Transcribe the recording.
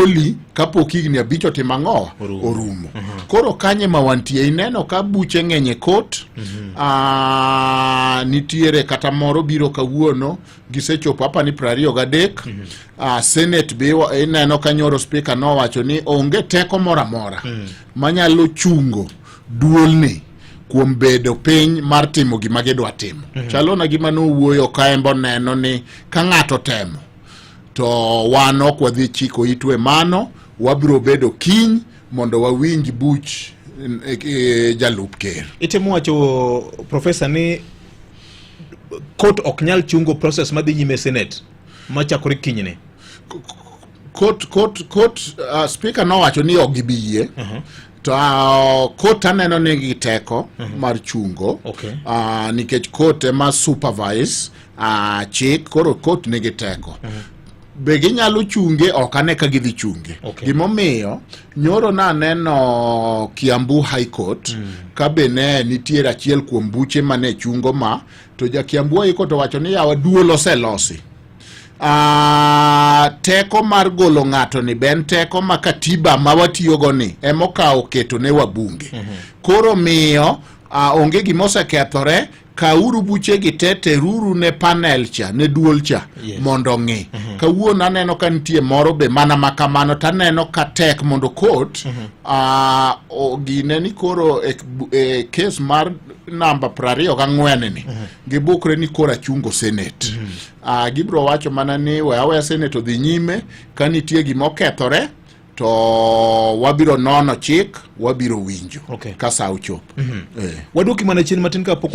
goli kapok higni 5 otimo ang'owa? Orumo. Orumo. Koro kanye ma wantie, ineno ka buche ng'eny e court. Nitiere kata moro biro kawuono, gisechopo apa ni 23. Senate be ineno ka nyoro speaker nowacho ni onge teko moro amora manyalo chungo duolni kuom bedo piny mar timo gima gidwa timo. Chalo na gima nowuoyo ka embo neno ni ka ng'ato temo to wan ok wadhi chiko itwe mano, wabiro bedo kiny mondo wawinj buch jalup ker. Itemo wacho, profesa, ni court ok nyal chungo process madhi nyime e Senate machakore kinyne? Court, speaker nowacho ni ok gibi yie. To court aneno ni gi teko mar chungo. Nikech court ema supervise chik, koro court nigi teko. Be ginyalo chunge? Ok ane ka gidhi chunge. Gimomiyo nyoro naneno Kiambu High Court ka be ne nitiere achiel kuom buche mane chungo ma to ja Kiambu High Court owacho ni yawa, duol oselosi. Teko mar golo ng'ato ni be en teko ma katiba ma watiyogo ni emokawo keto ne wabunge. Koro miyo onge gima osekethore, kauru buchegi te, teruru ne panel cha, ne duol cha mondo ong'i. Kawuono aneno ka nitie moro be mana ma kamano, taneno ka tek mondo court gine ni koro e case mar namba 24 ni gibukre ni koro achungo Senate. Gibiro wacho mana ni we aweya Senate odhi nyime, ka nitie gima okethore to wabiro nono chik, wabiro winjo ka sa ochopo. Waduoki mana chien matin kapok